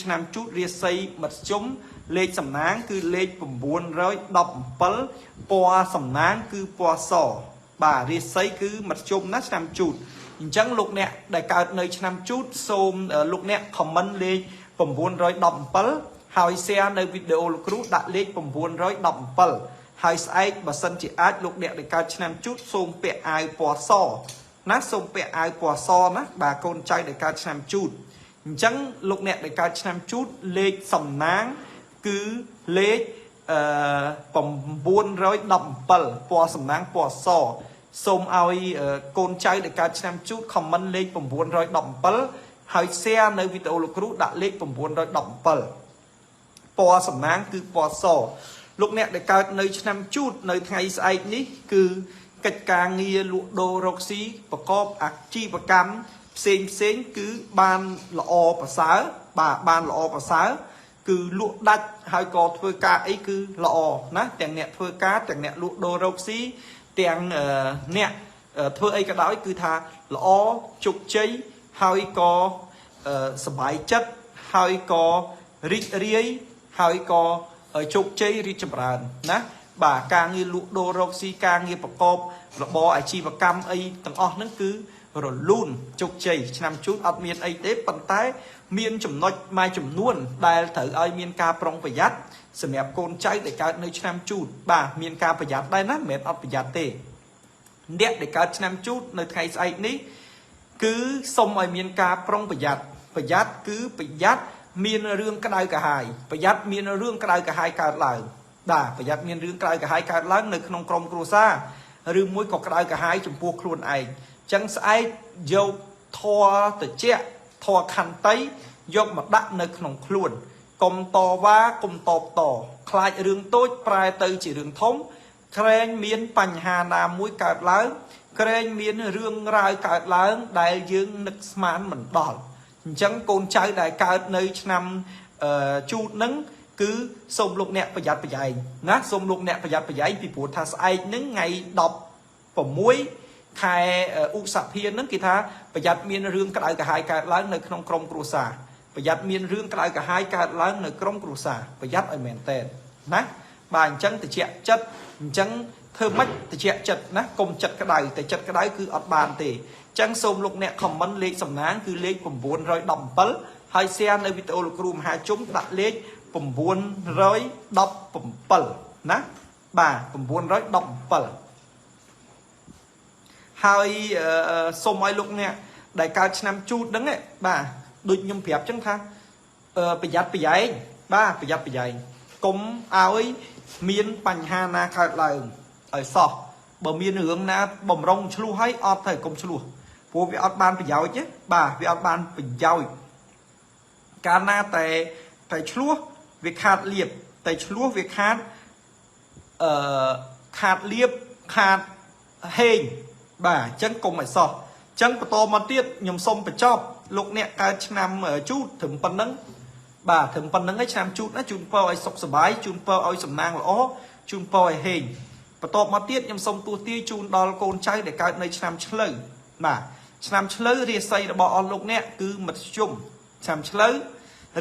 ឆ្នាំជូតរាសីមធ្យមលេខសំណាងគឺលេខ917ពណ៌សំណាងគឺពណ៌សបាទរាសីគឺមធ្យមណាឆ្នាំជូតអញ្ចឹងលោកអ្នកដែលកើតនៅឆ្នាំជូតសូមលោកអ្នក comment លេខ917ហើយ share នៅវីដេអូលោកគ្រូដាក់លេខ917ហើយស្អែកបើសិនជាអាចលោកអ្នកដែលកើតឆ្នាំជូតសូមពាក់អាវពណ៌សណាសូមពាក់អាវពណ៌សណាបាទកូនចៅដែលកើតឆ្នាំជូតអញ្ចឹងលោកអ្នកដែលកើតឆ្នាំជូតលេខសំណាងគឺលេខ917ពណ៌សំណាងពណ៌សសូមឲ្យកូនចៅដែលកើតឆ្នាំជូត comment លេខ917ហើយ share នៅវីដេអូលោកគ្រូដាក់លេខ917ពណ៌សំណាងគឺពណ៌សលោកអ្នកដែលកើតនៅឆ្នាំជូតនៅថ្ងៃស្អែកនេះគឺកិច្ចការងារលក់ដូររកស៊ីប្រកបអាជីវកម្មផ្សេងផ្សេងគឺបានល្អប្រសើរបាទបានល្អប្រសើរគឺលក់ដាច់ហើយក៏ធ្វើការអីគឺល្អណាទាំងអ្នកធ្វើការទាំងអ្នកលក់ដូររកស៊ីទាំងអ្នកធ្វើអីក៏ដោយគឺថាល្អជោគជ័យហើយក៏សប្បាយចិត្តហើយក៏រីករាយហើយក៏ជោគជ័យរីកចម្រើនណាបាទការងារលក់ដូររកស៊ីការងារប្រកបរបរអាជីវកម្មអីទាំងអស់ហ្នឹងគឺរលូនជោគជ័យឆ្នាំជូតអត់មានអីទេប៉ុន្តែមានចំណុចមួយចំនួនដែលត្រូវឲ្យមានការប្រុងប្រយ័ត្នសម្រាប់កូនចៅដែលកើតនៅឆ្នាំជូតបាទមានការប្រយ័ត្នដែរណាមិនមែនអត់ប្រយ័ត្នទេអ្នកដែលកើតឆ្នាំជូតនៅថ្ងៃស្អែកនេះគឺសូមឲ្យមានការប្រុងប្រយ័ត្នប្រយ័ត្នគឺប្រយ័ត្នមានរឿងក្តៅក្រហាយប្រយ័ត្នមានរឿងក្តៅក្រហាយកើតឡើងបាទប្រយ័ត្នមានរឿងក្តៅក្រហាយកើតឡើងនៅក្នុងក្រុមគ្រួសារឬមួយក៏ក្តៅក្រហាយចំពោះខ្លួនឯងចឹងស្អែកយកធម៌តិចធម៌ខន្តីយកមកដាក់នៅក្នុងខ្លួនកុំតវ៉ាកុំតបតខ្លាចរឿងតូចប្រែទៅជារឿងធំក្រែងមានបញ្ហាណាមួយកើតឡើងក្រែងមានរឿងរ៉ាវកើតឡើងដែលយើងនឹកស្មានមិនដល់អញ្ចឹងកូនចៅដែលកើតនៅឆ្នាំជូតហ្នឹងគឺសូមលោកអ្នកប្រយ័ត្នប្រយែងណាសូមលោកអ្នកប្រយ័ត្នប្រយែងពីព្រោះថាស្អែកហ្នឹងថ្ងៃ16ខែឧសភាហ្នឹងគេថាប្រយ័ត្នមានរឿងក្តៅក្រហាយកើតឡើងនៅក្នុងក្រុមគ្រួសារប្រយ័ត្នមានរឿងក្តៅក្រហាយកើតឡើងនៅក្រុមគ្រួសារប្រយ័ត្នឲ្យមែនតើណាបាទអញ្ចឹងតិចចិត្តអញ្ចឹងធ្វើម៉េចតិចចិត្តណាកុំចិត្តក្តៅតែចិត្តក្តៅគឺអត់បានទេអញ្ចឹងសូមលោកអ្នក comment លេខសំណាងគឺលេខ917ហើយ share នៅវីដេអូលោកគ្រូមហាជុំដាក់លេខ917ណាបាទ917ហើយសូមឲ្យលោកអ្នកដែលកើតឆ្នាំជូតហ្នឹងបាទដូចខ្ញុំប្រាប់ចឹងថាប្រយ័ត្នប្រយែងបាទប្រយ័ត្នប្រយែងកុំឲ្យមានបញ្ហាណាកើតឡើងឲ្យសោះបើមានរឿងណាបំរុងឆ្លោះហើយអត់ទៅកុំឆ្លោះព្រោះវាអត់បានប្រយោជន៍ទេបាទវាអត់បានប្រយោជន៍កាលណាតែឆ្លោះវាខាតលៀបតែឆ្លោះវាខាតខាតលៀបខាតហេងបាទអញ្ចឹងកុំឲ្យសោះអញ្ចឹងបន្តមកទៀតខ្ញុំសូមបញ្ចប់លោកអ្នកកើតឆ្នាំជូតត្រឹមប៉ុណ្្នឹងបាទត្រឹមប៉ុណ្្នឹងឯងឆ្នាំជូតណាជូនពរឲ្យសុខសប្បាយជូនពរឲ្យសំណាងល្អជូនពរឲ្យហេងបន្ទាប់មកទៀតខ្ញុំសូមទស្សទាយជូនដល់កូនចៅដែលកើតនៅឆ្នាំឆ្លូវបាទឆ្នាំឆ្លូវរាសីរបស់អស់លោកអ្នកគឺមធ្យមឆ្នាំឆ្លូវ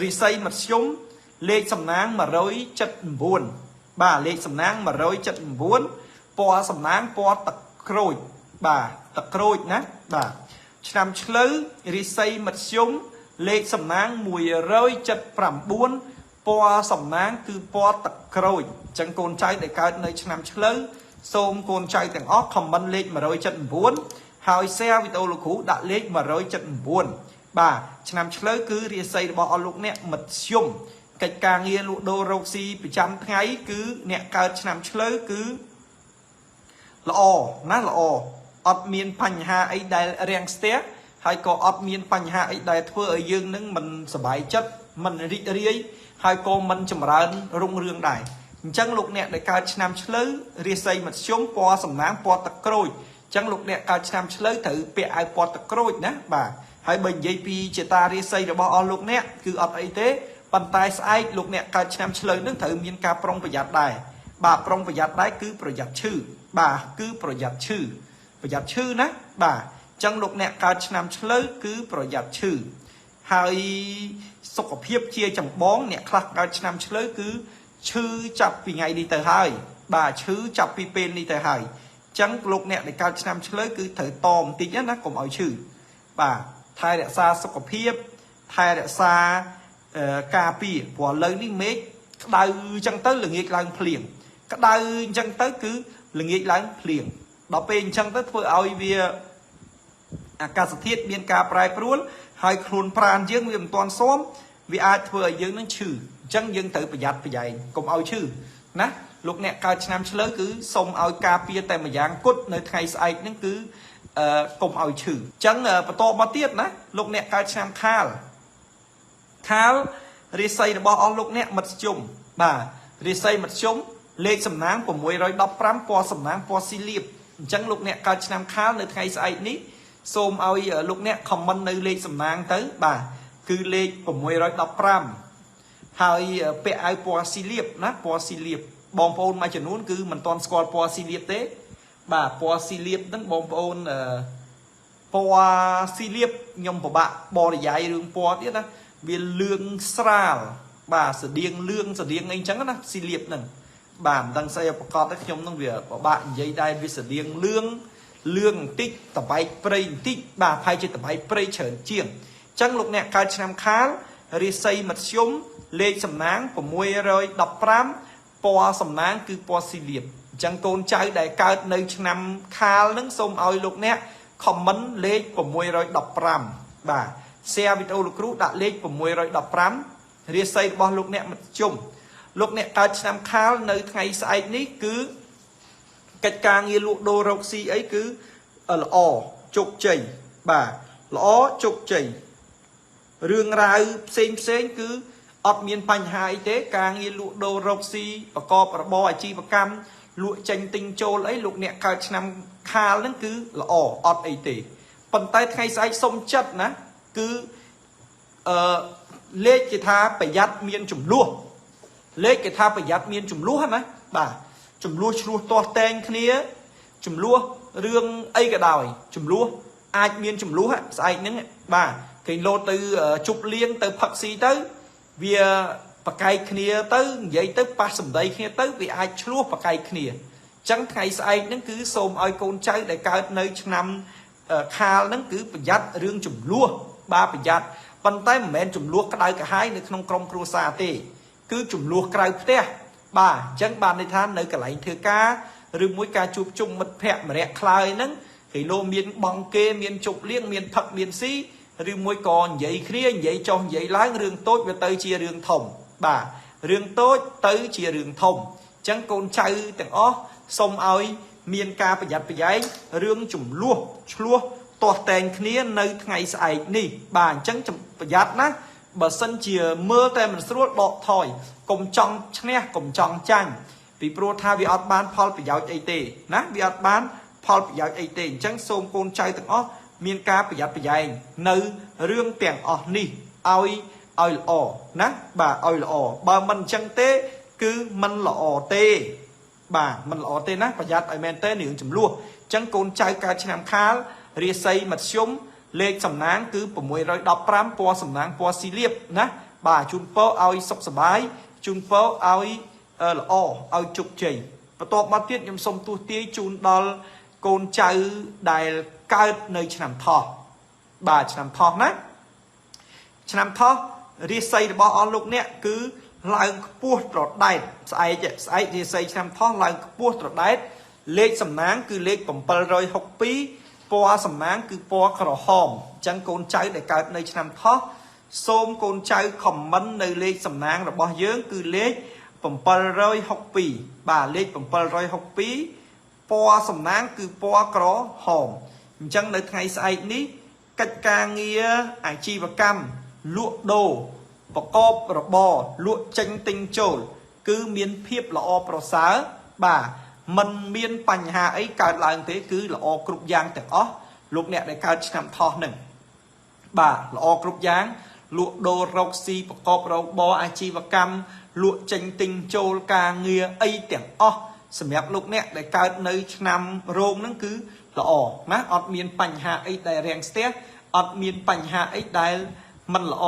រាសីមធ្យមលេខសំណាង179បាទលេខសំណាង179ពណ៌សំណាងពណ៌ទឹកក្រូចបាទទឹកក្រូចណាបាទឆ្នាំឆ្លូវរាសីមធ្យមលេខសំណាង179ពណ៌សំណាងគឺពណ៌ទឹកក្រូចអញ្ចឹងកូនចៅដែលកើតនៅឆ្នាំឆ្លូវសូមកូនចៅទាំងអស់ comment លេខ179ហើយ share វីដេអូលោកគ្រូដាក់លេខ179បាទឆ្នាំឆ្លូវគឺរាសីរបស់អស់លោកអ្នកមធ្យមកិច្ចការងារលក់ដូររកស៊ីប្រចាំថ្ងៃគឺអ្នកកើតឆ្នាំឆ្លូវគឺល្អណាល្អអត់មានបញ្ហាអីដែលរាំងស្ទះហើយក៏អត់មានបញ្ហាអីដែលធ្វើឲ្យយើងនឹងមិនសប្បាយចិត្តមិនរីករាយហើយក៏មិនចម្រើនរុងរឿងដែរអញ្ចឹងលោកអ្នកដែលកើតឆ្នាំឆ្លូវរាសីមធ្យមពណ៌សំណាងពណ៌ទឹកក្រូចអញ្ចឹងលោកអ្នកកើតឆ្នាំឆ្លូវត្រូវពាក់អាវពណ៌ទឹកក្រូចណាបាទហើយបើនិយាយពីចេតារាសីរបស់អស់លោកអ្នកគឺអត់អីទេប៉ុន្តែស្អែកលោកអ្នកកើតឆ្នាំឆ្លូវនឹងត្រូវមានការប្រុងប្រយ័ត្នដែរបាទប្រុងប្រយ័ត្នដែរគឺប្រយ័ត្នឈឺបាទគឺប្រយ័ត្នឈឺប្រយ័ត្នឈឺណាបាទអញ្ចឹងលោកអ្នកកើតឆ្នាំឆ្លូវគឺប្រយ័ត្នឈឺ ហើយសុខភាពជាចម្បងអ្នកខ្លះកើតឆ្នាំឆ្លូវគឺឈឺចាប់ពីថ្ងៃនេះទៅហើយបាទឈឺចាប់ពីពេលនេះទៅហើយអញ្ចឹងលោកអ្នកដែលកើតឆ្នាំឆ្លូវគឺត្រូវតបន្តិចណាកុំឲ្យឈឺបាទថែរក្សាសុខភាពថែរក្សាការពារព្រោះឥឡូវនេះមេឃក្តៅអញ្ចឹងទៅល្ងាចឡើងភ្លៀងក្តៅអញ្ចឹងទៅគឺល្ងាចឡើងភ្លៀងដល់ពេលអញ្ចឹងទៅធ្វើឲ្យវាអាកាសធាតុមានការប្រែប្រួលហើយខ្លួនប្រាណយើងវាមិនទាន់ស៊ាំវាអាចធ្វើឲ្យយើងនឹងឈឺអញ្ចឹងយើងត្រូវប្រយ័ត្នប្រយែងកុំឲ្យឈឺណាលោកអ្នកកើតឆ្នាំឆ្លូវគឺសូមឲ្យការពារតែម្យ៉ាងគត់នៅថ្ងៃស្អែកហ្នឹងគឺកុំឲ្យឈឺអញ្ចឹងបន្តមកទៀតណាលោកអ្នកកើតឆ្នាំខាលខាលរាសីរបស់អស់លោកអ្នកមធ្យមបាទរាសីមធ្យមលេខសំណាង615ពណ៌សំណាងពណ៌ស៊ីលៀបអញ្ចឹងលោកអ្នកកើតឆ្នាំខាលនៅថ្ងៃស្អែកនេះសូមឲ្យលោកអ្នក comment នៅលេខសំណាងទៅបាទគឺលេខ615ហើយពាក់អាវពណ៌ស៊ីលៀបណាពណ៌ស៊ីលៀបបងប្អូនមួយចំនួនគឺមិនទាន់ស្គាល់ពណ៌ស៊ីលៀបទេបាទពណ៌ស៊ីលៀបហ្នឹងបងប្អូនពណ៌ស៊ីលៀបខ្ញុំពិបាកបរិយាយរឿងពណ៌ទៀតណាវាលឿងស្រាលបាទស្តៀងលឿងស្តៀងអីចឹងណាស៊ីលៀបហ្នឹងបាទមិនដឹងស្អីប្រកបទេខ្ញុំនឹងវាពិបាកនិយាយដែរវាស្តៀងលឿងលឿងបន្តិចតបែកព្រៃបន្តិចបាទប្រហែលជាតបែកព្រៃច្រើនជាងអញ្ចឹងលោកអ្នកកើតឆ្នាំខាលរាសីមធ្យមលេខសំណាង615ពណ៌សំណាងគឺពណ៌ស៊ីលៀបអញ្ចឹងកូនចៅដែលកើតនៅឆ្នាំខាលនឹងសូមឲ្យលោកអ្នក comment លេខ615បាទ share វីដេអូលោកគ្រូដាក់លេខ615រាសីរបស់លោកអ្នកមធ្យមលោកអ្នកកើតឆ្នាំខាលនៅថ្ងៃស្អែកនេះគឺកិច្ចការងារលក់ដូររកស៊ីអីគឺល្អជោគជ័យបាទល្អជោគជ័យរឿងរ៉ាវផ្សេងផ្សេងគឺអត់មានបញ្ហាអីទេការងារលក់ដូររកស៊ីប្រកបរបរអាជីវកម្មលក់ចេញទិញចូលអីលោកអ្នកកើតឆ្នាំខាលហ្នឹងគឺល្អអត់អីទេប៉ុន្តែថ្ងៃស្អែកសុំចិត្តណាគឺអឺលេខគេថាប្រយ័ត្នមានចំនួនលេខគេថាប្រយ័ត្នមានចំនួនណាបាទចំនួនឆ្លោះទាស់តែងគ្នាចំនួនរឿងអីក៏ដោយចំនួនអាចមានចំនួនស្អែកហ្នឹងបាទគេលោតទៅជប់លៀងទៅផឹកស៊ីទៅវាប្រកែកគ្នាទៅនិយាយទៅប៉ះសម្ដីគ្នាទៅវាអាចឆ្លោះប្រកែកគ្នាអញ្ចឹងថ្ងៃស្អែកហ្នឹងគឺសូមឲ្យកូនចៅដែលកើតនៅឆ្នាំខាលហ្នឹងគឺប្រយ័ត្នរឿងចំនួនបាទប្រយ័ត្នប៉ុន្តែមិនមែនចំនួនក្តៅក្រហាយនៅក្នុងក្រុមគ្រួសារទេគឺចំនួនក្រៅផ្ទះបាទអញ្ចឹងបានន័យថានៅកន្លែងធ្វើការឬមួយការជួបជុំមិត្តភ័ក្តិម្នាក់ខ្លើយហ្នឹងគេលោមានបងគេមានជប់លៀងមានផឹកមានស៊ីឬមួយក៏និយាយគ្នានិយាយចុះនិយាយឡើងរឿងតូចវាទៅជារឿងធំបាទរឿងតូចទៅជារឿងធំអញ្ចឹងកូនចៅទាំងអស់សូមឲ្យមានការប្រយ័ត្នប្រយែងរឿងចំនួនឆ្លោះទាស់តែងគ្នានៅថ្ងៃស្អែកនេះបាទអញ្ចឹងប្រយ័ត្នណាបើសិនជាមើលតែមិនស្រួលដកថយកុំចង់ឈ្នះកុំចង់ចាញ់ពីព្រោះថាវាអត់បានផលប្រយោជន៍អីទេណាវាអត់បានផលប្រយោជន៍អីទេអញ្ចឹងសូមកូនចៅទាំងអស់មានការប្រយ័ត្នប្រយែងនៅរឿងទាំងអស់នេះឲ្យល្អណាបាទឲ្យល្អបើមិនអញ្ចឹងទេគឺមិនល្អទេបាទមិនល្អទេណាប្រយ័ត្នឲ្យមែនទេរឿងចំនួនអញ្ចឹងកូនចៅកើតឆ្នាំខាលរាសីមធ្យមលេខសំណាងគឺ615ពណ៌សំណាងពណ៌ស៊ីលៀបណាបាទជូនពរឲ្យសុខសប្បាយជូនពរឲ្យល្អឲ្យជោគជ័យបន្ទាប់មកទៀតខ្ញុំសូមទស្សទាយជូនដល់កូនចៅដែលកើតនៅឆ្នាំថោះបាទឆ្នាំថោះណាឆ្នាំថោះរាសីរបស់អស់លោកអ្នកគឺឡើងខ្ពស់ត្រដែតស្អែកស្អែករាសីឆ្នាំថោះឡើងខ្ពស់ត្រដែតលេខសំណាងគឺលេខ762ពណ៌សំណាងគឺពណ៌ក្រហមអញ្ចឹងកូនចៅដែលកើតនៅឆ្នាំថោះសូមកូនចៅខមមិននៅលេខសំណាងរបស់យើងគឺលេខ762បាទលេខ762ពណ៌សំណាងគឺពណ៌ក្រហមអញ្ចឹងនៅថ្ងៃស្អែកនេះកិច្ចការងារអាជីវកម្មលក់ដូរប្រកបរបរលក់ចេញទិញចូលគឺមានភាពល្អប្រសើរបាទមិនមានបញ្ហាអីកើតឡើងទេគឺល្អគ្រប់យ៉ាងទាំងអស់លោកអ្នកដែលកើតឆ្នាំថោះនឹងបាទល្អគ្រប់យ៉ាងលក់ដូររកស៊ីប្រកបរបរអាជីវកម្មលក់ចេញទិញចូលការងារអីទាំងអស់សម្រាប់លោកអ្នកដែលកើតនៅឆ្នាំរោងហ្នឹងគឺល្អណាអត់មានបញ្ហាអីដែលរាំងស្ទះអត់មានបញ្ហាអីដែល មិនល្អ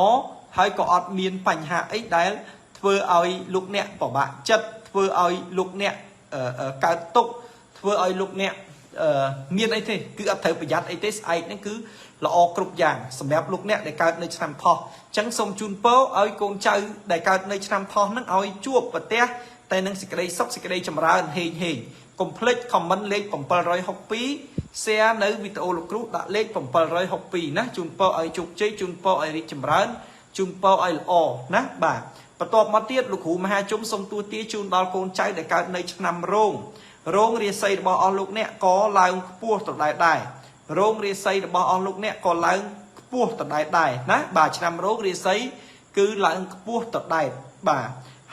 ហើយក៏អត់មានបញ្ហាអីដែលធ្វើឲ្យលោកអ្នកពិបាកចិត្តធ្វើឲ្យលោកអ្នកកើតទុក្ខធ្វើឲ្យលោកអ្នកមានអីទេគឺអត់ត្រូវប្រយ័ត្នអីទេស្អែកហ្នឹងគឺល្អគ្រប់យ៉ាងសម្រាប់លោកអ្នកដែលកើតនៅឆ្នាំថោះអញ្ចឹងសូមជូនពរឲ្យកូនចៅដែលកើតនៅឆ្នាំថោះហ្នឹងឲ្យជួបប្រទះតែនឹងសេចក្តីសុខសេចក្តីចម្រើនហេងហេងកុំភ្លេច comment លេខ762 share នៅវីដេអូលោកគ្រូដាក់លេខ762ណាជូនពរឲ្យជោគជ័យជូនពរឲ្យរីកចម្រើនជូនពរឲ្យល្អណាបាទបន្ទាប់មកទៀតលោកគ្រូមហាជុំសូមទួទាជូនដល់កូនចៅដែលកើតនៅឆ្នាំរោងរោងរាសីរបស់អស់លោកអ្នកក៏ឡើងខ្ពស់ដដែលដែររោងរាសីរបស់អស់លោកអ្នកក៏ឡើងខ្ពស់ដដែលដែរណាបាទឆ្នាំរោងរាសីគឺឡើងខ្ពស់ដដែលបាទ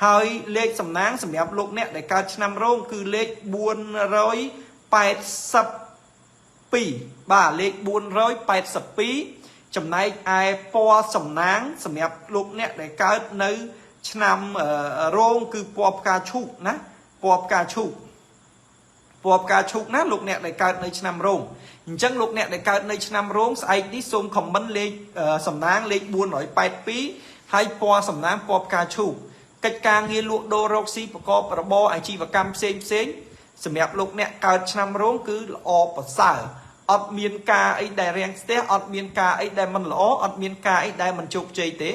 ហើយលេខសំណាងសម្រាប់លោកអ្នកដែលកើតឆ្នាំរោងគឺលេខ482បាទលេខ482ចំណែកឯពណ៌សំណាងសម្រាប់លោកអ្នកដែលកើតនៅឆ្នាំរោងគឺពណ៌ផ្កាឈូកណាពណ៌ផ្កាឈូកពណ៌ផ្កាឈូកណាលោកអ្នកដែលកើតនៅឆ្នាំរោងអញ្ចឹងលោកអ្នកដែលកើតនៅឆ្នាំរោងស្អែកនេះសូមខមមិនលេខសំណាងលេខ482ហើយពណ៌សំណាងពណ៌ផ្កាឈូកកិច្ចការងារលក់ដូររកស៊ីប្រកបរបរអាជីវកម្មផ្សេងផ្សេងសម្រាប់លោកអ្នកកើតឆ្នាំរោងគឺល្អប្រសើរអត់មានការអីដែលរាំងស្ទះអត់មានការអីដែលមិនល្អអត់មានការអីដែលមិនជោគជ័យទេ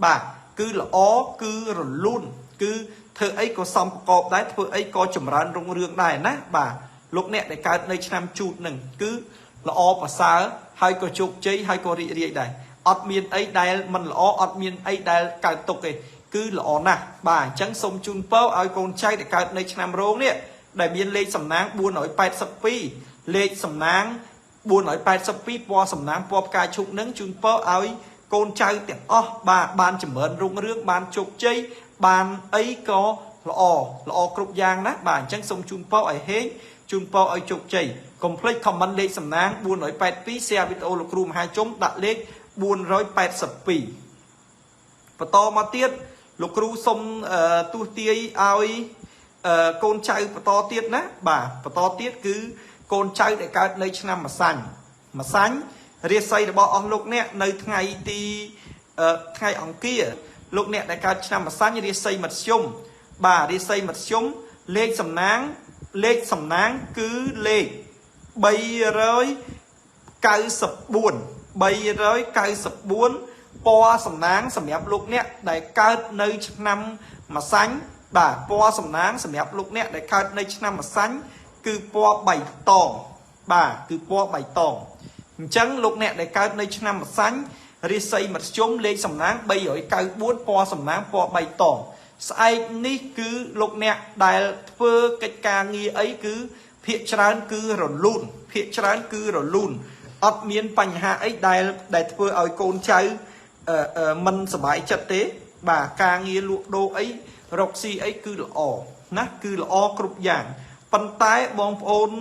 បាទគឺល្អគឺរលូនគឺធ្វើអីក៏សមប្រកបដែរធ្វើអីក៏ចម្រើនរុងរឿងដែរណាបាទលោកអ្នកដែលកើតនៅឆ្នាំជូតនឹងគឺល្អប្រសើរហើយក៏ជោគជ័យហើយក៏រីករាយដែរអត់មានអីដែលមិនល្អអត់មានអីដែលកើតទុកទេគឺល្អណាស់បាទអញ្ចឹងសូមជូនពរឲ្យកូនចៅដែលកើតនៅឆ្នាំរោងនេះដែលមានលេខសំណាង482លេខសំណាង482ពណ៌សំណាងពណ៌ផ្កាឈូកនឹងជូនពរឲ្យកូនចៅទាំងអស់បាទបានចម្រើនរុងរឿងបានជោគជ័យបានអីក៏ល្អល្អគ្រប់យ៉ាងណាបាទអញ្ចឹងសូមជូនពរឲ្យហេងជូនពរឲ្យជោគជ័យកុំភ្លេច comment លេខសំណាង482 share វីដេអូលោកគ្រូមហាជុំដាក់លេខ482បន្តមកទៀតលោកគ្រូសូមទស្សទាយឲ្យកូនចៅបន្តទៀតណាបាទបន្តទៀតគឺកូនចៅដែលកើតនៅឆ្នាំម្សាញ់ម្សាញ់រាសីរបស់អស់លោកអ្នកនៅថ្ងៃទីថ្ងៃអង្គារលោកអ្នកដែលកើតឆ្នាំម្សាញ់រាសីមធ្យមបាទរាសីមធ្យមលេខសំណាងលេខសំណាងគឺលេខ394 394ពណ៌សំណាងសម្រាប់លោកអ្នកដែលកើតនៅឆ្នាំម្សាញ់បាទពណ៌សំណាងសម្រាប់លោកអ្នកដែលកើតនៅឆ្នាំម្សាញ់គឺពណ៌បៃតងបាទគឺពណ៌បៃតងអញ្ចឹងលោកអ្នកដែលកើតនៅឆ្នាំម្សាញ់រាសីមធ្យមលេខសំណាង394ពណ៌សំណាងពណ៌បៃតងស្អែកនេះគឺលោកអ្នកដែលធ្វើកិច្ចការងារអីគឺភាកច្រើនគឺរលូនភាកច្រើនគឺរលូនអត់មានបញ្ហាអីដែលធ្វើឲ្យកូនចៅមិនសប្បាយចិត្តទេបាទការងារលក់ដូរអីរកស៊ីអីគឺល្អណាគឺល្អគ្រប់យ៉ាងប៉ុន្តែបងប្អូន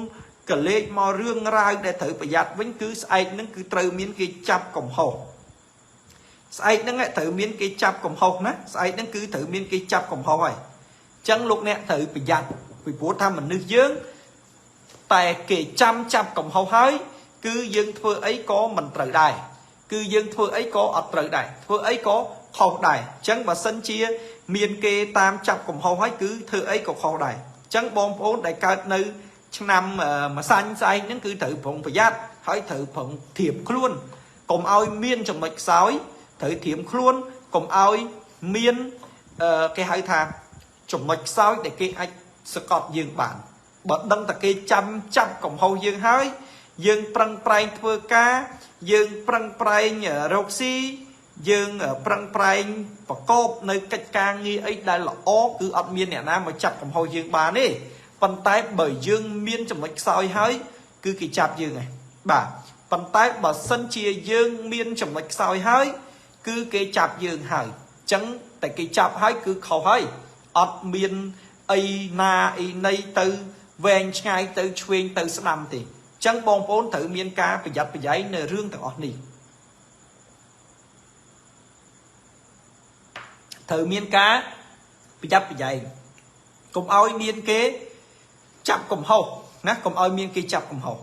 កលេចមករឿងរ៉ាវដែលត្រូវប្រយ័ត្នវិញគឺស្អែកហ្នឹងគឺត្រូវមានគេចាប់កំហុសស្អែកហ្នឹងត្រូវមានគេចាប់កំហុសណាស្អែកហ្នឹងគឺត្រូវមានគេចាប់កំហុសហើយអញ្ចឹងលោកអ្នកត្រូវប្រយ័ត្នពីព្រោះថាមនុស្សយើងតែគេចាំចាប់កំហុសហើយគឺយើងធ្វើអីក៏មិនត្រូវដែរគឺយើងធ្វើអីក៏អត់ត្រូវដែរធ្វើអីក៏ខុសដែរអញ្ចឹងបើសិនជាមានគេតាមចាប់កំហុសហើយគឺធ្វើអីក៏ខុសដែរអញ្ចឹងបងប្អូនដែលកើតនៅឆ្នាំម្សាញ់ស្អែកហ្នឹងគឺត្រូវប្រុងប្រយ័ត្នហើយត្រូវប្រុងធៀបខ្លួនកុំឲ្យមានចំណុចខ្សោយត្រូវធៀមខ្លួនកុំឲ្យមានគេហៅថាចំណុចខ្សោយដែលគេអាចសកត់យើងបានបើដឹងតែគេចាំចាប់កំហុសយើងហើយយើងប្រឹងប្រែងធ្វើការយើងប្រឹងប្រែងរកស៊ីយើងប្រឹងប្រែងប្រកបនៅកិច្ចការងារអីដែលល្អគឺអត់មានអ្នកណាមកចាប់កំហុសយើងបានទេប៉ុន្តែបើយើងមានចំណុចខ្សោយហើយគឺគេចាប់យើងហើយបាទប៉ុន្តែបើសិនជាយើងមានចំណុចខ្សោយហើយគឺគេចាប់យើងហើយអញ្ចឹងតែគេចាប់ហើយគឺខុសហើយអត់មានអីណាអីណីទៅវែងឆ្ងាយទៅឆ្វេងទៅស្ដាំទេអញ្ចឹងបងប្អូនត្រូវមានការប្រយ័ត្នប្រយែងនៅរឿងទាំងអស់នេះត្រូវមានការប្រយ័ត្នប្រយែងកុំឲ្យមានគេចាប់កំហុសណាកុំឲ្យមានគេចាប់កំហុស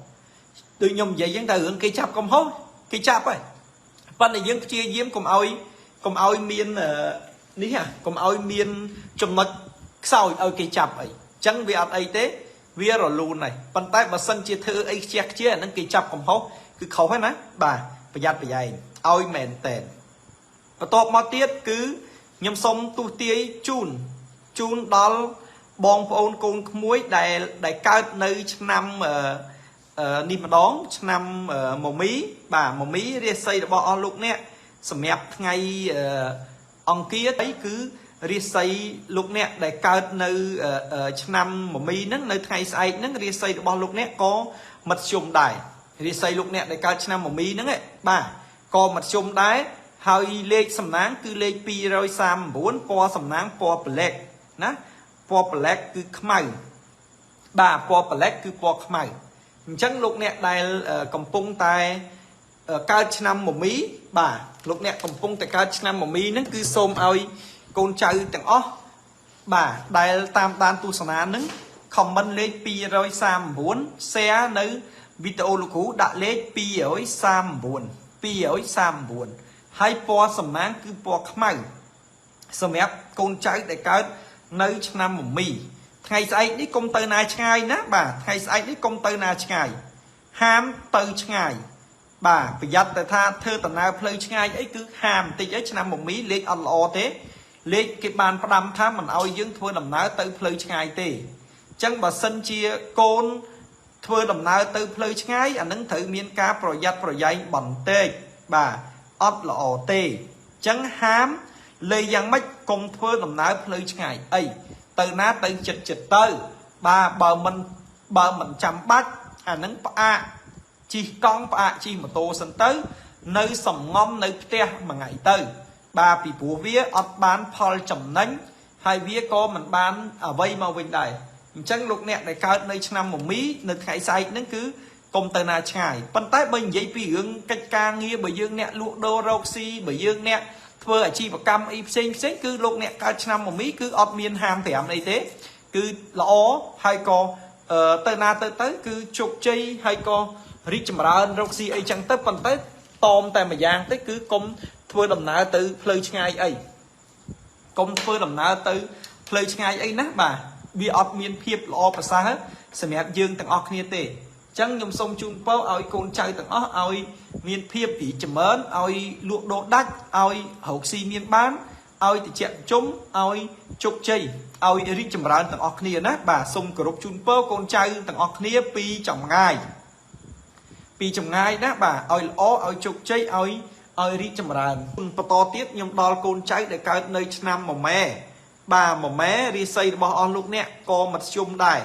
ដូចខ្ញុំនិយាយអញ្ចឹងតែរឿងគេចាប់កំហុសគេចាប់ហើយ ប៉ុន្តែយើងព្យាយាមកុំឲ្យកុំឲ្យមាននេះកុំឲ្យមានចំណុចខ្សោយឲ្យគេចាប់អីអញ្ចឹងវាអត់អីទេវារលូនហើយប៉ុន្តែបើសិនជាធ្វើអីខ្ជះខ្ជាអាហ្នឹងគេចាប់កំហុសគឺខុសហើយណាបាទប្រយ័ត្នប្រយែងឲ្យមែនតែនបន្ទាប់មកទៀតគឺខ្ញុំសូមទូទាយជូនជូនដល់បងប្អូនកូនក្មួយដែលដែលកើតនៅឆ្នាំនេះម្ដងឆ្នាំមមីបាទមមីរាសីរបស់អស់លោកអ្នកសម្រាប់ថ្ងៃអង្គារគឺរាសីលោកអ្នកដែលកើតនៅឆ្នាំមមីហ្នឹងនៅថ្ងៃស្អែកហ្នឹងរាសីរបស់លោកអ្នកក៏មធ្យមដែររាសីលោកអ្នកដែលកើតឆ្នាំមមីហ្នឹងបាទក៏មធ្យមដែរហើយលេខសំណាងគឺលេខ239ពណ៌សំណាងពណ៌ប្លែកណាពណ៌ប្លែកគឺខ្មៅបាទពណ៌ប្លែកគឺពណ៌ខ្មៅអញ្ចឹងលោកអ្នកដែលកំពុងតែកើតឆ្នាំមមីបាទលោកអ្នកកំពុងតែកើតឆ្នាំមមីហ្នឹងគឺសូមឲ្យកូនចៅទាំងអស់បាទដែលតាមដានទស្សនាហ្នឹង comment លេខ239 share នៅវីដេអូលោកគ្រូដាក់លេខ239 239ហើយពណ៌សំណាងគឺពណ៌ខ្មៅសម្រាប់កូនចៅដែលកើតនៅឆ្នាំមមីថ្ងៃស្អែកនេះកុំទៅណាឆ្ងាយណាបាទថ្ងៃស្អែកនេះកុំទៅណាឆ្ងាយហាមទៅឆ្ងាយបាទប្រយ័ត្នតែថាធ្វើដំណើរផ្លូវឆ្ងាយអីគឺហាមបន្តិចអីឆ្នាំមមីលេខអត់ល្អទេលេខគេបានផ្ដាំថាមិនឲ្យយើងធ្វើដំណើរទៅផ្លូវឆ្ងាយទេអញ្ចឹងបើសិនជាកូនធ្វើដំណើរទៅផ្លូវឆ្ងាយអានឹងត្រូវមានការប្រយ័ត្នប្រយែងបន្តិចបាទអត់ល្អទេអញ្ចឹងហាមលេយ៉ាងម៉េចកុំធ្វើដំណើរផ្លូវឆ្ងាយអីទៅណាទៅចិត្តចិត្តទៅបាទបើមិនចាំបាច់អានឹងផ្អាកជិះកង់ផ្អាកជិះម៉ូតូសិនទៅនៅសំងំនៅផ្ទះមួយថ្ងៃទៅបាទពីព្រោះវាអត់បានផលចំណេញហើយវាក៏មិនបានអ្វីមកវិញដែរអញ្ចឹងលោកអ្នកដែលកើតនៅឆ្នាំមមីនៅថ្ងៃស្អែកហ្នឹងគឺកុំទៅណាឆ្ងាយប៉ុន្តែបើនិយាយពីរឿងកិច្ចការងារបើយើងអ្នកលក់ដូររកស៊ីបើយើងអ្នកធ្វើអាជីវកម្មអីផ្សេងផ្សេងគឺលោកអ្នកកើតឆ្នាំមមីគឺអត់មានហាមប្រាំអីទេគឺល្អហើយក៏ទៅណាទៅទៅគឺជោគជ័យហើយក៏រីកចម្រើនរកស៊ីអីចឹងទៅប៉ុន្តែតមតែមួយយ៉ាងទេគឺកុំធ្វើដំណើរទៅផ្លូវឆ្ងាយអីកុំធ្វើដំណើរទៅផ្លូវឆ្ងាយអីណាបាទវាអត់មានភាពល្អប្រសើរសម្រាប់យើងទាំងអស់គ្នាទេអញ្ចឹងខ្ញុំសូមជូនពរឲ្យកូនចៅទាំងអស់ឲ្យមានភាពរីកចម្រើនឲ្យលក់ដូរដាច់ឲ្យរកស៊ីមានបានឲ្យតិចជុំឲ្យជោគជ័យឲ្យរីកចម្រើនទាំងអស់គ្នាណាបាទសូមគោរពជូនពរកូនចៅទាំងអស់គ្នាពីចម្ងាយណាបាទឲ្យល្អឲ្យជោគជ័យឲ្យរីកចម្រើនបន្តទៀតខ្ញុំដល់កូនចៅដែលកើតនៅឆ្នាំមមែបាទមមែរាសីរបស់អស់លោកអ្នកក៏មធ្យមដែរ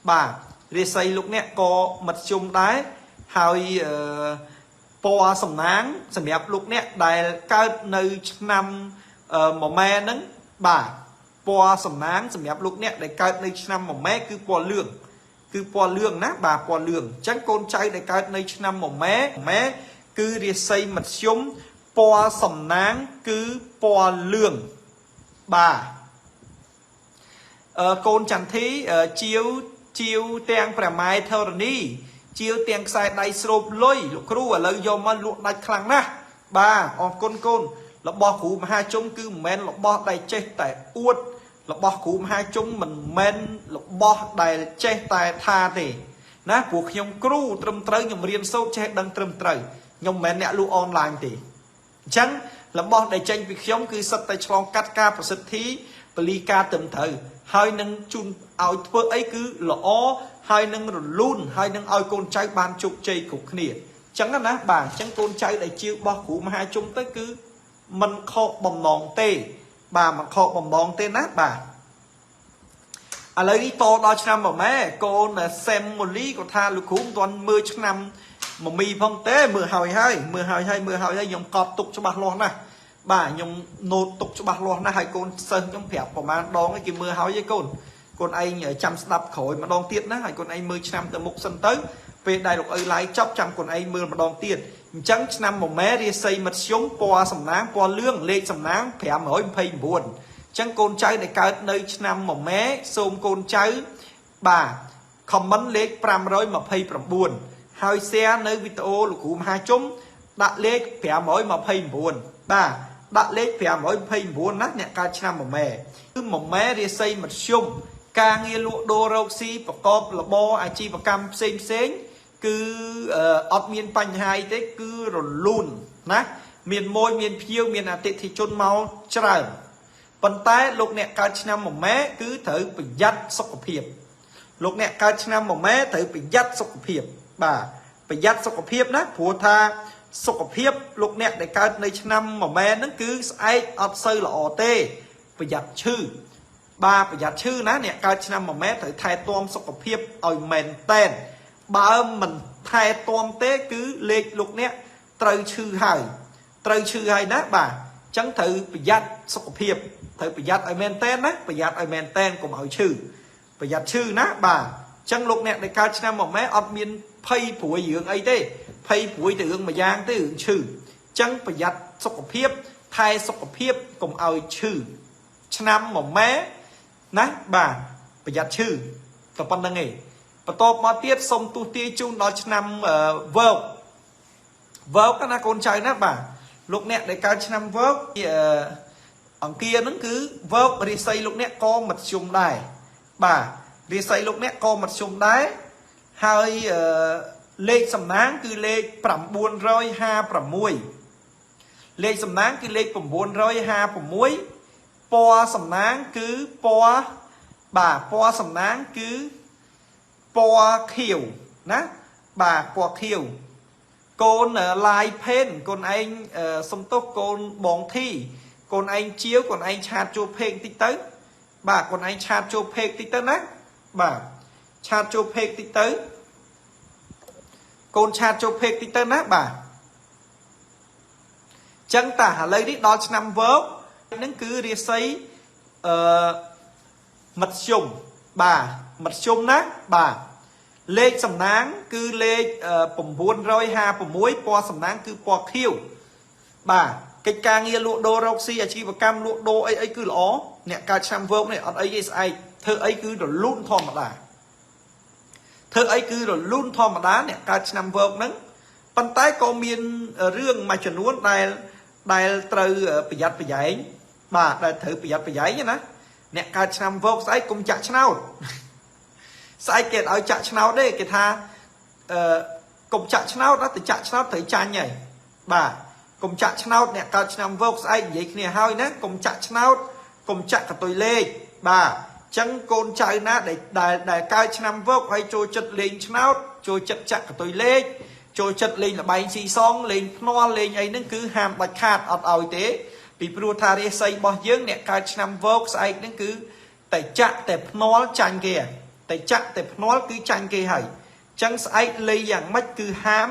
បាទរាសីលោកអ្នកក៏មធ្យមដែរហើយពណ៌សំណាងសម្រាប់លោកអ្នកដែលកើតនៅឆ្នាំមមែហ្នឹងបាទពណ៌សំណាងសម្រាប់លោកអ្នកដែលកើតនៅឆ្នាំមមែគឺពណ៌លឿងគឺពណ៌លឿងណាបាទពណ៌លឿងអញ្ចឹងកូនចៅដែលកើតនៅឆ្នាំមមែគឺរាសីមធ្យមពណ៌សំណាងគឺពណ៌លឿងបាទកូនចន្ទធីជាវទាំងព្រះម៉ែធរណីជាវទាំងខ្សែដៃស្រូបលុយលោកគ្រូឥឡូវយកមកលក់ដាច់ខ្លាំងណាស់បាទអរគុណកូនរបស់គ្រូមហាជុំគឺមិនមែនរបស់ដែលចេះតែអួតរបស់គ្រូមហាជុំមិនមែនរបស់ដែលចេះតែថាទេណាព្រោះខ្ញុំគ្រូត្រឹមត្រូវខ្ញុំរៀនសូត្រចេះដឹងត្រឹមត្រូវខ្ញុំមិនមែនអ្នកលក់អនឡាញទេអញ្ចឹងរបស់ដែលចេញពីខ្ញុំគឺសិតតែឆ្លងកាត់ការប្រសិទ្ធិពលីការត្រឹមត្រូវហើយនឹងជូនឲ្យធ្វើអីគឺល្អហើយនឹងរលូនហើយនឹងឲ្យកូនចៅបានជោគជ័យគ្រប់គ្នាអញ្ចឹងណាបាទអញ្ចឹងកូនចៅដែលជារបស់គ្រូមហាជុំទៅគឺមិនខកបំណងទេបាទមិនខកបំណងទេណាបាទឥឡូវនេះតដល់ឆ្នាំមមែកូនសែមម៉ូលីក៏ថាលោកគ្រូមិនទាន់មើលឆ្នាំមមីផងទេមើលហើយហើយមើលហើយហើយមើលហើយហើយខ្ញុំកត់ទុកច្បាស់លាស់ណាស់បាទខ្ញុំណូតទុកច្បាស់លាស់ណាស់ហើយកូនសិស្សខ្ញុំប្រាប់ប្រហែលដងគេមើលហើយឯកូនឯងចាំស្ដាប់ក្រោយម្ដងទៀតណាហើយកូនឯងមើលឆ្នាំទៅមុខសិនទៅពេលដែលលោកឪឡាយចប់ចាំកូនឯងមើលម្ដងទៀតអញ្ចឹងឆ្នាំមមែរាសីមធ្យមពណ៌សំណាងពណ៌លឿងលេខសំណាង529អញ្ចឹងកូនចៅដែលកើតនៅឆ្នាំមមែសូមកូនចៅបាទ comment លេខ529ហើយ share នៅវីដេអូលោកគ្រូមហាជុំ ដាក់លេខ529បាទដាក់លេខ529ណាអ្នកកើតឆ្នាំមមែគឺមមែរាសីមធ្យមការងារលក់ដូររកស៊ីប្រកបរបរអាជីវកម្មផ្សេងផ្សេងគឺអត់មានបញ្ហាអីទេគឺរលូនណាមានមួយមានភ្ញៀវមានអតិថិជនមកច្រើនប៉ុន្តែលោកអ្នកកើតឆ្នាំមមែគឺត្រូវប្រយ័ត្នសុខភាពលោកអ្នកកើតឆ្នាំមមែត្រូវប្រយ័ត្នសុខភាពបាទប្រយ័ត្នសុខភាពណាព្រោះថាសុខភាពលោកអ្នកដែលកើតនៅឆ្នាំមមែហ្នឹងគឺស្អែកអត់សូវល្អទេប្រយ័ត្នឈឺបាទប្រយ័ត្នឈឺណាអ្នកកើតឆ្នាំមមែត្រូវថែទាំសុខភាពឲ្យមែនតែនបើមិនថែទាំទេគឺលេខលោកអ្នកត្រូវឈឺហើយត្រូវឈឺហើយណាបាទអញ្ចឹងត្រូវប្រយ័ត្នសុខភាពត្រូវប្រយ័ត្នឲ្យមែនតែនណាប្រយ័ត្នឲ្យមែនតែនកុំឲ្យឈឺប្រយ័ត្នឈឺណាបាទអញ្ចឹងលោកអ្នកដែលកើតឆ្នាំមមែអត់មានភ័យព្រួយរឿងអីទេភ័យព្រួយទៅរឿងមួយយ៉ាងទេរឿងឈឺអញ្ចឹងប្រយ័ត្នសុខភាពថែសុខភាពកុំឲ្យឈឺឆ្នាំមមែណាបាទប្រយ័ត្នឈឺតែប៉ុណ្្នឹងឯងបន្ទាប់មកទៀតសូមទូទាយជូនដល់ឆ្នាំវើកវើកណាកូនចៅណាបាទលោកអ្នកដែលកើតឆ្នាំវើកអង្គាហ្នឹងគឺវើករាសីលោកអ្នកក៏មធ្យមដែរបាទរាសីលោកអ្នកក៏មធ្យមដែរហើយលេខសំណាងគឺលេខ956លេខសំណាងគឺលេខ956ពណ៌សំណាងគឺពណ៌បាទពណ៌សំណាងគឺពណ៌ខៀវណាបាទពណ៌ខៀវកូនឡាយផេនកូនឯងសំទោសកូនបងធីកូនឯងជាវកូនឯងឆាតចូលពេកតិចទៅបាទកូនឯងឆាតចូលពេកតិចទៅណាបាទឆាតចូលពេកតិចទៅកូនឆាតចូលពេកតិចទៅណាបាទចឹងតាឥឡូវនេះដល់ឆ្នាំវើកហ្នឹងគឺរាសីអឺមធ្យមបាទមធ្យមណាបាទលេខសំណាងគឺលេខ956ពណ៌សំណាងគឺពណ៌ខៀវបាទកិច្ចការងារលក់ដូររកស៊ីអាជីវកម្មលក់ដូរអីអីគឺល្អអ្នកកើតឆ្នាំវើកនេះអត់អីទេស្អែកធ្វើអីគឺរលូនធម្មតាធ្វើអីគឺរលូនធម្មតាអ្នកកើតឆ្នាំវើកហ្នឹងប៉ុន្តែក៏មានរឿងមួយចំនួនដែលត្រូវប្រយ័ត្នប្រយែងបាទដែលត្រូវប្រយ័ត្នប្រយែងណាអ្នកកើតឆ្នាំវើកស្អែកកុំចាក់ឆ្នោតស្អែកគេឲ្យចាក់ឆ្នោតទេគេថាអឺកុំចាក់ឆ្នោតណាទៅចាក់ឆ្នោតត្រូវចាញ់ហើយបាទកុំចាក់ឆ្នោតអ្នកកើតឆ្នាំវើកស្អែកនិយាយគ្នាហើយណាកុំចាក់ឆ្នោតកុំចាក់កតុយលេខបាទចឹងកូនចៅណាដែលកើតឆ្នាំវើកហើយចូលចិត្តលេងឆ្នោតចូលចិត្តចាក់កតុយលេខចូលចិត្តលេងល្បែងស៊ីសងលេងភ្នាល់លេងអីហ្នឹងគឺហាមដាច់ខាតអត់ឲ្យទេពីព្រោះថារាសីរបស់យើងអ្នកកើតឆ្នាំវើកស្អែកហ្នឹងគឺតែចាក់តែភ្នាល់ចាញ់គេតែចាក់តែភ្នាល់គឺចាញ់គេហើយចឹងស្អែកលេងយ៉ាងម៉េចគឺហាម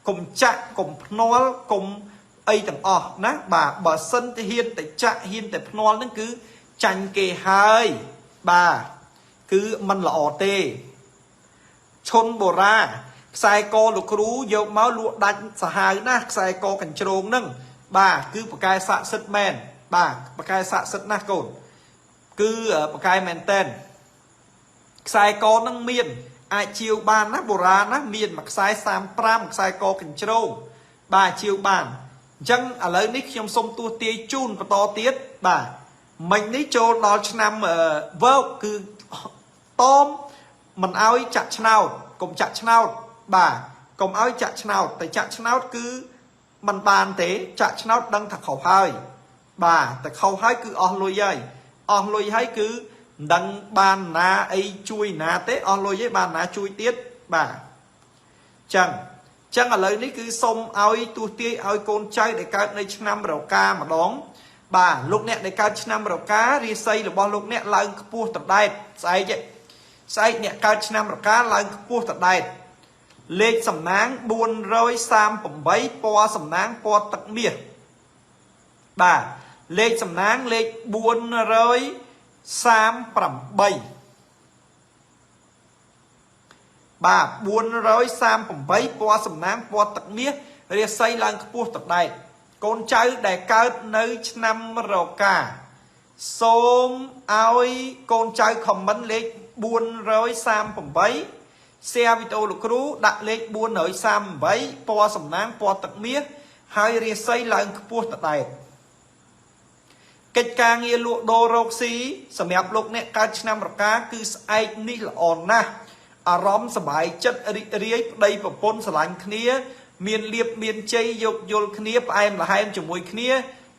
កុំចាក់កុំភ្នាល់កុំអីទាំងអស់ណាបាទបើសិនទៅហ៊ានតែចាក់ហ៊ានតែភ្នាល់ហ្នឹងគឺចាញ់គេហើយបាទគឺមិនល្អទេឈុនបូរ៉ាខ្សែកលោកគ្រូយកមកលក់ដាច់សាហាវណាស់ខ្សែកកញ្ជ្រោងហ្នឹងបាទគឺប្រកែស័ក្តិសិទ្ធមែនបាទប្រកែស័ក្តិសិទ្ធណាស់កូនគឺប្រកែមែនតែនខ្សែកហ្នឹងមានអាចជាវបានណាបុរាណណាមានមួយខ្សែ35ខ្សែកកញ្ជ្រោងបាទជាវបានអញ្ចឹងឥឡូវនេះខ្ញុំសូមទស្សទាយជូនបន្តទៀតបាទមិញនេះចូលដល់ឆ្នាំវើកគឺតមមិនឲ្យចាក់ឆ្នោតកុំចាក់ឆ្នោតបាទកុំឲ្យចាក់ឆ្នោតតែចាក់ឆ្នោតគឺមិនបានទេចាក់ឆ្នោតដឹងថាខុសហើយបាទតែខុសហើយគឺអស់លុយហើយអស់លុយហើយគឺមិនដឹងបានណាអីជួយណាទេអស់លុយឯងបានណាជួយទៀតបាទចឹងឥឡូវនេះគឺសូមឲ្យទស្សទាយឲ្យកូនចៅដែលកើតនៅឆ្នាំរកាម្ដងបាទលោកអ្នកដែលកើតឆ្នាំរការាសីរបស់លោកអ្នកឡើងខ្ពស់តដែតស្អែកស្អែកអ្នកកើតឆ្នាំរកាឡើងខ្ពស់តដែតលេខសំណាង438ពណ៌សំណាងពណ៌ទឹកមាសបាទលេខសំណាងលេខ438បាទ438ពណ៌សំណាងពណ៌ទឹកមាសរាសីឡើងខ្ពស់តដែតកូនចៅដែលកើតនៅឆ្នាំរកាសូមឲ្យកូនចៅខមមិនលេខ438 share វីដេអូលោកគ្រូដាក់លេខ438ពណ៌សំណាងពណ៌ទឹកមាស ហើយរាសីឡើងខ្ពស់តដែតកិច្ចការងារលក់ដូររកស៊ីសម្រាប់លោកអ្នកកើតឆ្នាំរកាគឺស្អែកនេះល្អណាស់អារម្មណ៍សប្បាយចិត្តរីករាយប្តីប្រពន្ធស្រឡាញ់គ្នាមានលៀបមានជ័យយោគយល់គ្នាផ្អែមល្ហែមជាមួយគ្នា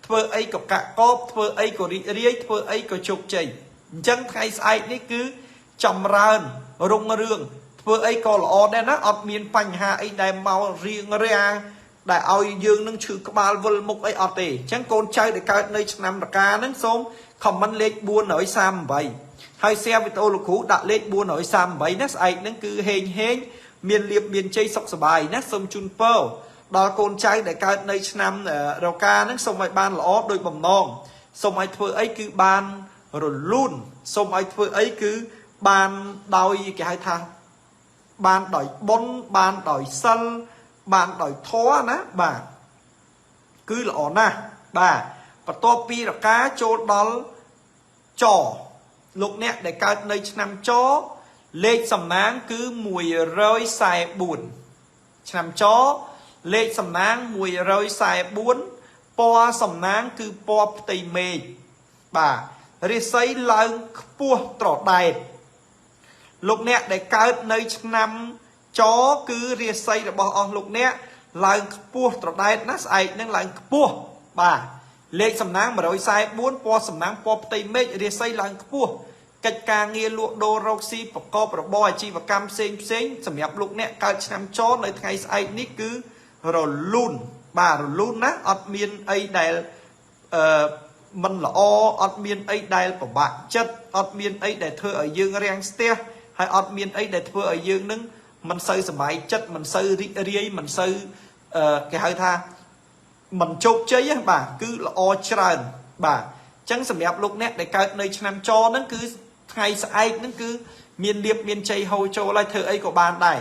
ធ្វើអីក៏កាក់កបធ្វើអីក៏រីករាយធ្វើអីក៏ជោគជ័យអញ្ចឹងថ្ងៃស្អែកនេះគឺចម្រើនរុងរឿងធ្វើអីក៏ល្អដែរណាអត់មានបញ្ហាអីដែលមករៀងរាងដែលឲ្យយើងនឹងឈឺក្បាលវិលមុខអីអត់ទេអញ្ចឹងកូនចៅដែលកើតនៅឆ្នាំរកាហ្នឹងសូម comment លេខ438ហើយ share វីដេអូលោកគ្រូដាក់លេខ438ណាស្អែកហ្នឹងគឺហេងហេងមានលៀបមានជ័យសុខសប្បាយណាសូមជូនពរដល់កូនចៅដែលកើតនៅឆ្នាំរកាហ្នឹងសូមឲ្យបានល្អដោយបំណងសូមឲ្យធ្វើអីគឺបានរលូនសូមឲ្យធ្វើអីគឺបានដោយគេហៅថាបានដោយបុណ្យបានដោយសិលបានដោយធម៌ណាបាទគឺល្អណាស់បាទបន្ទាប់ពីរកាចូលដល់ចលោកអ្នកដែលកើតនៅឆ្នាំចលេខសំណាងគឺ144ឆ្នាំចលេខសំណាង144ពណ៌សំណាងគឺពណ៌ផ្ទៃមេឃបាទរាសីឡើងខ្ពស់ត្រដែតលោកអ្នកដែលកើតនៅឆ្នាំចគឺរាសីរបស់អស់លោកអ្នកឡើងខ្ពស់ត្រដែតណាស្អែកនឹងឡើងខ្ពស់បាទលេខសំណាង144ពណ៌សំណាងពណ៌ផ្ទៃមេឃរាសីឡើងខ្ពស់កិច្ចការងារលក់ដូររកស៊ីប្រកបរបរអាជីវកម្មផ្សេងផ្សេងសម្រាប់លោកអ្នកកើតឆ្នាំចនៅថ្ងៃស្អែកនេះគឺរលូនបាទរលូនណាអត់មានអីដែលមិនល្អអត់មានអីដែលពិបាកចិត្តអត់មានអីដែលធ្វើឲ្យយើងរាំងស្ទះហើយអត់មានអីដែលធ្វើឲ្យយើងនឹងមិនសូវសប្បាយចិត្តមិនសូវរីករាយមិនសូវគេហៅថាមិនជោគជ័យបាទគឺល្អច្រើនបាទអញ្ចឹងសម្រាប់លោកអ្នកដែលកើតនៅឆ្នាំចហ្នឹងគឺថ្ងៃស្អែកហ្នឹងគឺមានលៀបមានជ័យហូរចូលហើយធ្វើអីក៏បានដែរ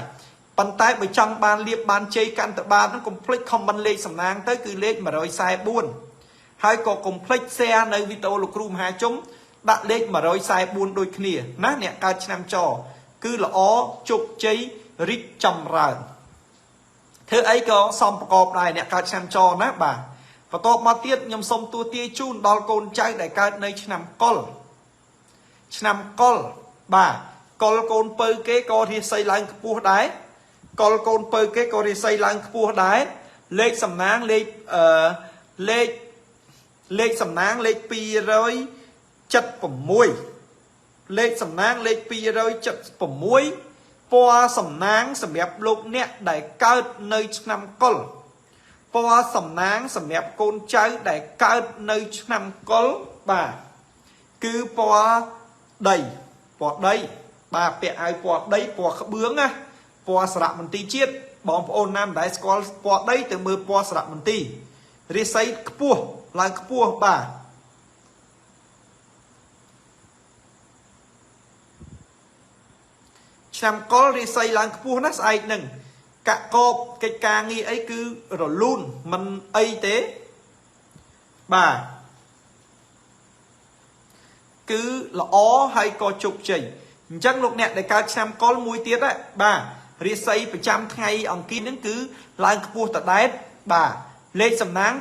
ប៉ុន្តែបើចង់បានលៀបបានជ័យកាន់តែបានហ្នឹងកុំភ្លេច comment លេខសំណាងទៅគឺលេខ144ហើយក៏កុំភ្លេច share នៅវីដេអូលោកគ្រូមហាជុំដាក់លេខ144ដូចគ្នាណាអ្នកកើតឆ្នាំចគឺល្អជោគជ័យរីកចម្រើនធ្វើអីក៏សមប្រកបដែរអ្នកកើតឆ្នាំចណាបាទបន្ទាប់មកទៀតខ្ញុំសូមទួទាយជូនដល់កូនចៅដែលកើតនៅឆ្នាំកុលឆ្នាំកុលបាទកុលកូនពៅគេក៏រាសីឡើងខ្ពស់ដែរកុលកូនពៅគេក៏រាសីឡើងខ្ពស់ដែរលេខសំណាងលេខលេខសំណាងលេខ276លេខសំណាងលេខ276ពណ៌សំណាងសម្រាប់លោកអ្នកដែលកើតនៅឆ្នាំកុលពណ៌សំណាងសម្រាប់កូនចៅដែលកើតនៅឆ្នាំកុលបាទគឺពណ៌ដីពណ៌ដីបាទពាក់អាវពណ៌ដីពណ៌ក្បឿងណាពណ៌សារមន្ទីរជាតិបងប្អូនណាមិនដែលស្គាល់ពណ៌ដីទៅមើលពណ៌សារមន្ទីររាសីខ្ពស់ឡើងខ្ពស់បាទឆ្នាំកុលរាសីឡើងខ្ពស់ណាស្អែកនឹងកាក់កបកិច្ចការងារអីគឺរលូនមិនអីទេបាទគឺល្អហើយក៏ជោគជ័យអញ្ចឹងលោកអ្នកដែលកើតឆ្នាំកុលមួយទៀតបាទរាសីប្រចាំថ្ងៃអង្គារហ្នឹងគឺឡើងខ្ពស់តដែតបាទលេខសំណាង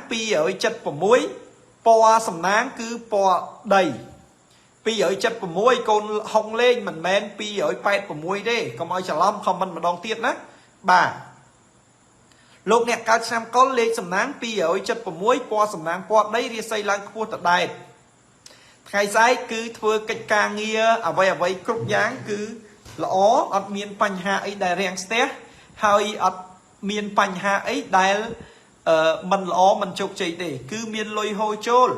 276ពណ៌សំណាងគឺពណ៌ដី276កូនហុងលេងមិនមែន286ទេកុំឲ្យច្រឡំខមមិនម្ដងទៀតណាបាទលោកអ្នកកើតឆ្នាំកុលលេខសំណាង276ពណ៌សំណាងពណ៌ដីរាសីឡើងខ្ពស់តដែតថ្ងៃស្អែកគឺធ្វើកិច្ចការងារអ្វីអ្វីគ្រប់យ៉ាងគឺល្អអត់មានបញ្ហាអីដែលរាំងស្ទះហើយអត់មានបញ្ហាអីដែលមិនល្អមិនជោគជ័យទេគឺមានលុយហូរចូល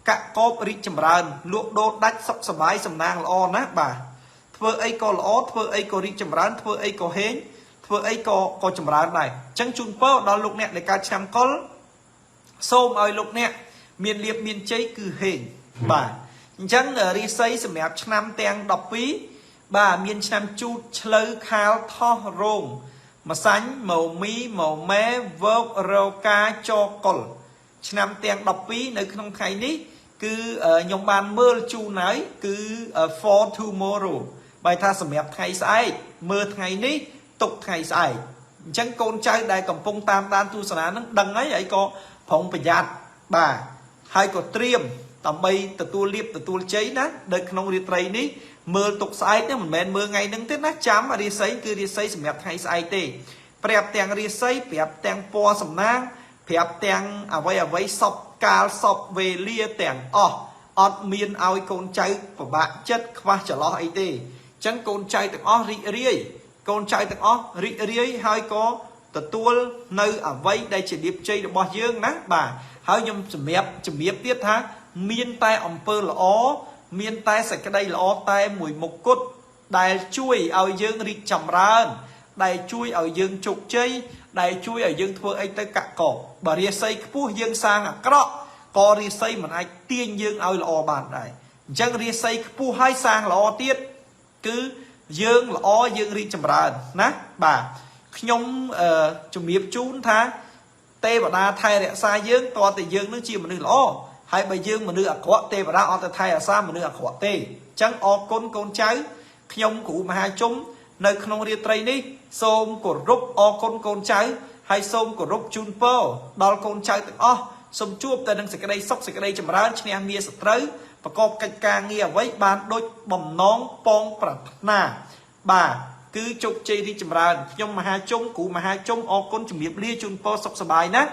កាក់កបរីកចម្រើនលក់ដូរដាច់សុខសប្បាយសំណាងល្អណាស់បាទធ្វើអីក៏ល្អធ្វើអីក៏រីកចម្រើនធ្វើអីក៏ហេងធ្វើអីក៏ចម្រើនដែរអញ្ចឹងជូនពរដល់លោកអ្នកដែលកើតឆ្នាំកុលសូមឲ្យលោកអ្នកមានលៀបមានជ័យគឺហេងបាទអញ្ចឹងរាសីសម្រាប់ឆ្នាំទាំង12បាទមានឆ្នាំជូតឆ្លូវខាលថោះរោងម្សាញ់មមីមម៉ែវករកាចកុលឆ្នាំទាំង12នៅក្នុងថ្ងៃនេះគឺខ្ញុំបានមើលជូនហើយគឺ for tomorrow បែរថាសម្រាប់ថ្ងៃស្អែកមើលថ្ងៃនេះទុកថ្ងៃស្អែក អញ្ចឹងកូនចៅដែលកំពុងតាមដានទស្សនានឹងដឹងហើយហើយក៏ប្រុងប្រយ័ត្នបាទហើយក៏ត្រៀមដើម្បីទទួលលៀបទទួលជ័យណានៅក្នុងរាត្រីនេះមើលទុកស្អែកនេះមិនមែនមើលថ្ងៃហ្នឹងទេណាចាំរាសីគឺរាសីសម្រាប់ថ្ងៃស្អែកទេប្រាប់ទាំងរាសីប្រាប់ទាំងពណ៌សំណាងប្រាប់ទាំងអ្វីអ្វីសពកាលសពវេលាទាំងអស់អត់មានឲ្យកូនចៅពិបាកចិត្តខ្វះចន្លោះអីទេអញ្ចឹងកូនចៅទាំងអស់រីករាយកូនចៅទាំងអស់រីករាយហើយក៏ទទួលនៅអ្វីដែលជាលៀបជ័យរបស់យើងណាបាទហើយខ្ញុំសម្រាប់ជំរាបទៀតថាមានតែអំពើល្អមានតែសេចក្តីល្អតែមួយមុខគត់ដែលជួយឲ្យយើងរីកចម្រើន ដែលជួយឲ្យយើងជោគជ័យដែលជួយឲ្យយើងធ្វើអីទៅកាក់កបបើរាសីខ្ពស់យើងសាងអាក្រក់ក៏រាសីមិនអាចទាញយើងឲ្យល្អបានដែរអញ្ចឹងរាសីខ្ពស់ហើយសាងល្អទៀតគឺយើងល្អយើងរីកចម្រើនណាបាទខ្ញុំអឺជំរាបជូនថាទេវតាថែរក្សាយើងតើតែយើងនឹងជាមនុស្សល្អហើយបើយើងមនុស្សអាក្រក់ទេវតាអត់ទៅថែរក្សាមនុស្សអាក្រក់ទេអញ្ចឹងអរគុណកូនចៅខ្ញុំគ្រូមហាជុំនៅក្នុងរាត្រីនេះសូមគោរពអរគុណកូនចៅហើយសូមគោរពជូនពរដល់កូនចៅទាំងអស់សូមជួបតែនឹងសេចក្តីសុខសេចក្តីចម្រើនឈ្នះមាសត្រូវប្រកបកិច្ចការងារអ្វីបានដូចបំណងប៉ងប្រាថ្នាបាទគឺជោគជ័យរីកចម្រើនខ្ញុំមហាជុំគ្រូមហាជុំអរគុណជំរាបលាជូនពរសុខសប្បាយណា។